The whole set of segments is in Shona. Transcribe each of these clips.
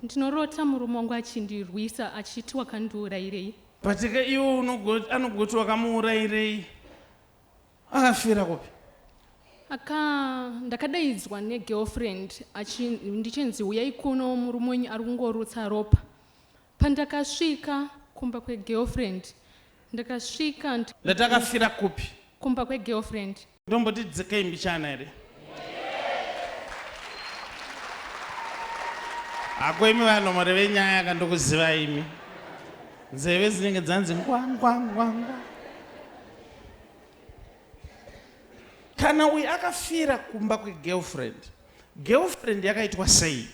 Ndinorota murume wangu achindirwisa achiti wakandiurayirei. But ka iwe anogoti wakamuurayirei akafira kupi? Aka ndakadaidzwa negirlfriend ndichinzi huyai kuno murume wenyu ari kungorutsa ropa. Pandakasvika kumba kwegirlfriend ndakasvika Ndati akafira kupi? Kumba kwegirlfriend. Ndomboti dzikei mbichana here? Hako imi vanhu muri venyaya ka ndokuziva imi. Nzeve dzinenge dzanzi ngwa ngwa ngwa ngwa. Kana uyu akafira kumba kwegirlfriend, girlfriend yakaitwa sei?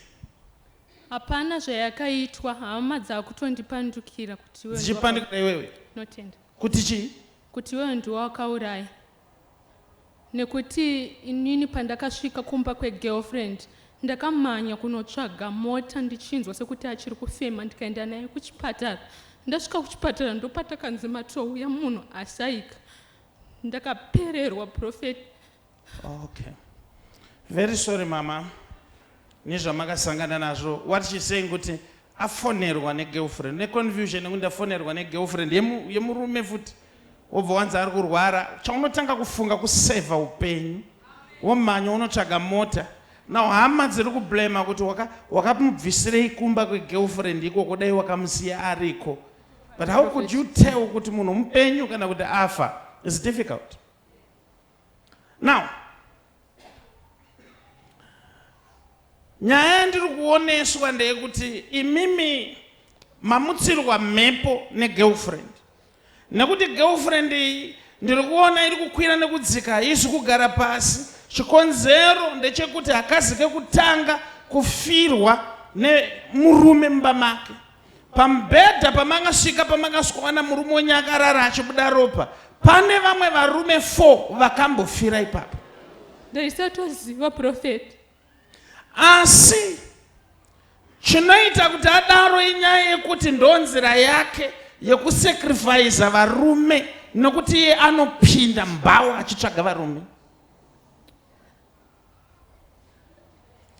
Hapana zvayakaitwa, hama dzakutondipandukira kuti iwewe Dzichipandukira iwewe? Notenda. Kuti chii? Kuti iwewe ndiwe wakauraya. Nekuti inini pandakasvika kumba kwegirlfriend ndakamhanya kunotsvaga mota ndichinzwa sekuti achiri kufema ndikaenda naye kuchipatara. Ndasvika kuchipatara ndopatakanzi matouya munhu ashaika. Ndakapererwa prophet. Okay. Very sorry mama nezvamakasangana nazvo. What she's saying kuti afonerwa negirlfriend neconfusion yekuti ndafonerwa negirlfriend yemurume futi wobva wanzi ari kurwara chaunotanga kufunga kusevha upenyu womhanya unotsvaga mota now hama dziri kublema kuti wakamubvisirei waka kumba kwegirlfriend ikoko dai wakamusiya ariko but how could you tell kuti munhu mupenyu kana kuti afa is difficult Now, nyaya yandiri kuoneswa ndeyekuti imimi mamutsirwa mhepo negirlfriend nekuti girlfriend iyi ndiri kuona iri kukwira nekudzika haisi kugara pasi chikonzero ndechekuti hakazi kekutanga kufirwa nemurume mumba make Pamubhedha pamakasvika pamakasvikowana murume wenyu akarara achibuda ropa, pane vamwe varume 4 vakambofira ipapo. Ndaisatoziva prophet. Asi chinoita kuti adaro inyaya yekuti ndonzira yake yekusacrifice varume nokuti iye anopinda mbhawa achitsvaga varume.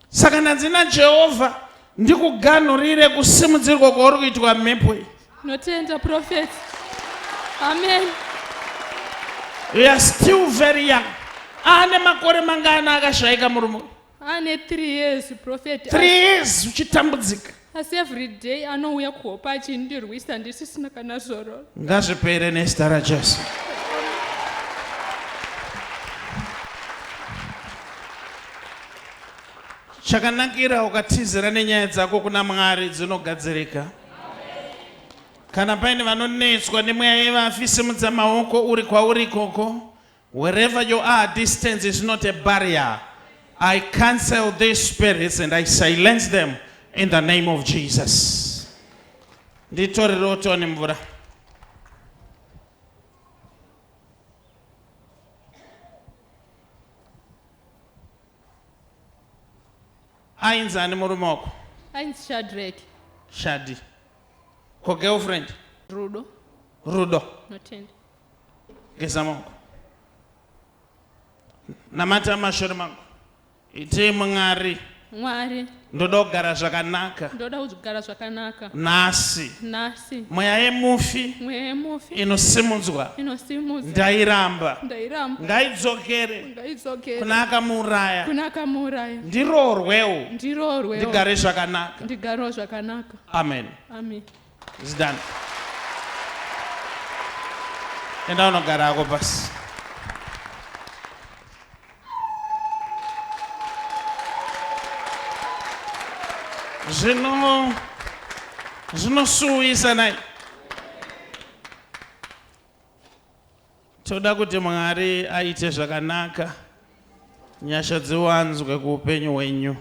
Saka ndanzi naJehovha ndikuganhurire kusimudzirwa kwauri kuitwa mhepo iyi. Notenda prophet. Amen. You are still very young. Ane makore mangana akashaika murume? Ane 3 years prophet. 3 years uchitambudzika. Asi every day anouya kuhope achindirwisa ndisisina kana zororo. Ngazvipere nezita raJesu. Chakanakira ukatizira nenyaya dzako kuna Mwari dzinogadzirika. Kana paine vanonetswa nemweya yevafi simudza maoko uri kwauri ikoko. Wherever you are, distance is not a barrier. I cancel these spirits and I silence them in the name of Jesus. Nditorere utone mvura. Ainzi ani murume wako? Ainzi Shadrack. Shadi. Ko girlfriend? Rudo. Rudo. Notenda. Geza maoko. Namata mashure mangu. Itei Mwari. Mwari. Ndoda kugara zvakanaka. Ndoda kugara zvakanaka. Nhasi. Nhasi. Mweya yemufi. Mweya yemufi. Inosimudzwa. Inosimudzwa. Ndairamba. Ndairamba. Ngaidzokere. Ngaidzokere. Kuna akamuuraya. Kuna akamuuraya. Ndiroorwewo. Ndiroorwewo. Ndigare zvakanaka. Ndigarewo zvakanaka. Amen. Amen. It's done. Enda unogara hako pasi. Zvino zvinosuwisa nai. Toda kuti Mwari aite zvakanaka, nyasha dziwanzwe kuupenyu hwenyu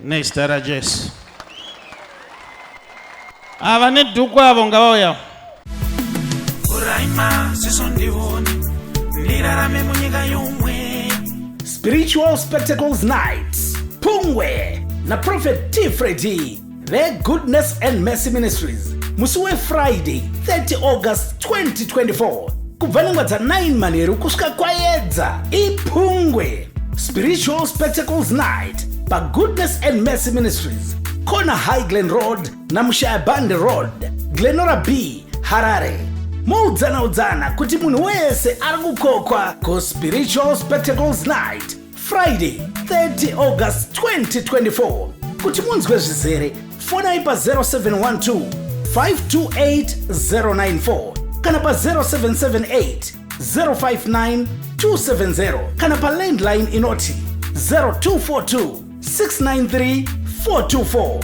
nezita raJesu. Ava nedhuku avo ngavauya. Vhurai maziso ndione ndirarame munyika yomwe. Spiritual Spectacles Night Pungwe naProphet T Freddy veGoodness and Mercy Ministries musi weFriday 30 August 2024 kubva nenguva dza9 manheru kusvika kwayedza ipungwe Spiritual Spectacles Night paGoodness and Mercy Ministries. Corner High Glen Road naMushayabande Road, Glenora B, Harare. Moudzana udzana kuti munhu wese ari kukokwa kuSpiritual Spectacles Night, Friday 30 August 2024. Kuti munzwe zvizere, fonai pa 0712 528 094 kana pa 0778 059 270 kana pa landline inoti 0242 693 424.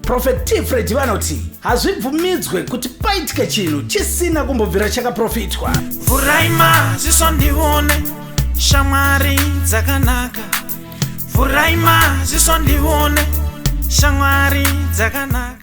Prophet T Freddy vanoti hazvibvumidzwe kuti paitike chinhu chisina kumbobvira chakaprofitwa. Vhurai maziso ndione shamwari dzakanaka. Vhurai maziso ndione shamwari dzakanaka.